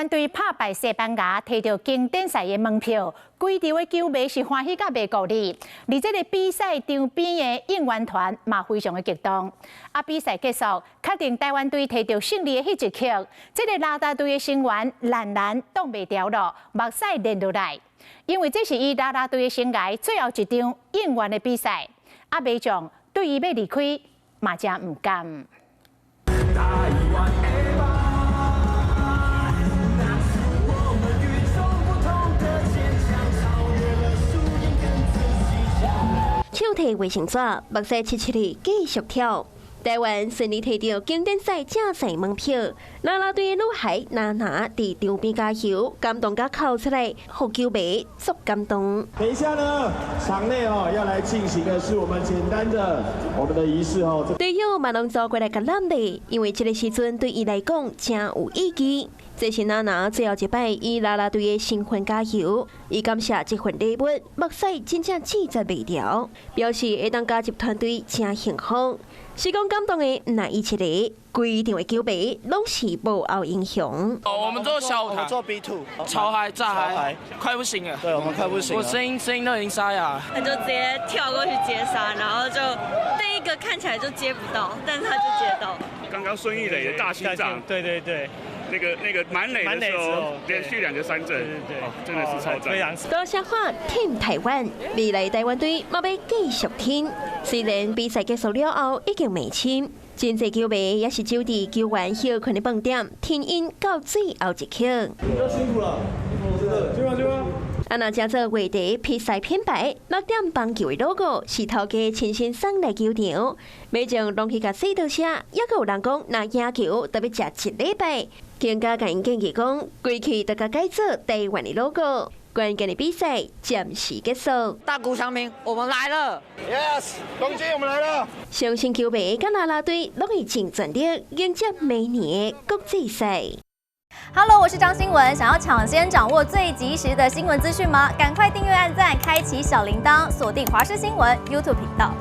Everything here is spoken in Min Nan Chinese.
灣隊拍敗西班牙，提著經典賽的門票，規場的球迷是歡喜甲袂顧哩。而這个比賽場邊的應援團嘛非常的激動。啊，比賽結束，確定台灣隊提著勝利的彼一刻，這个啦啦隊的成員蘭蘭擋袂牢囉，目屎連落來，因為這是伊啦啦隊的生涯最後一場應援的比賽。啊，民眾對伊欲離開嘛誠毋甘。台灣的夢，那是我們與眾不同的堅強，超越了輸贏跟自己講。手提衛生紙，目屎溼溼的繼續跳。台灣順利提著經典賽正賽門票，啦啦隊的女孩娜娜佇場邊加油，感動甲哭出來，予球迷足感動。等一下呢，場內哦要來進行的是我們簡單的我們的儀式哦。隊友嘛攏走過來共攬咧，因為這个時陣對伊來講誠有意義。這是娜娜最後一擺以啦啦隊的身份加油，伊感謝這份禮物，目屎真正拒絕袂牢，表示會當加入團隊誠幸福。是講感動的毋但伊一个，規場的球迷攏是幕後英雄。哦，我們做小舞台，做 B2，超嗨炸嗨，快不行了。對，我們快不行了。我聲音都已經沙啞了。他就直接跳過去接殺，然後就第一個看起來就接不到，但是他就接到。剛剛孫易磊的大心臟，對對對，那個滿壘的時候，連續兩個三振，對對對，真的是超讚。多謝話挺台灣，未來台灣隊嘛欲繼續挺。雖然比賽結束了後已經未簽，真濟球迷也是守佇球員歇睏的飯店，聽𪜶到最後一刻。辛苦了，真的，辛苦辛苦。啊，若誠做話題比賽品牌六點棒球的 logo 是頭家親身送來球場，每場攏去共洗多謝，猶閣有人講，若贏球著欲食一禮拜，更加共𪜶建議講，規氣著共改做台灣的 logo。關鍵的比賽暫時結束。大谷翔平，我們來了！Yes，東京我們來了！相信球迷佮啦啦隊攏會盡全力迎接明年的國際賽。 Hello，我是張新文。想要搶先掌握最及時的新聞資訊嗎？趕快訂閱、按讚、開啟小鈴鐺，鎖定華視新聞 YouTube 頻道。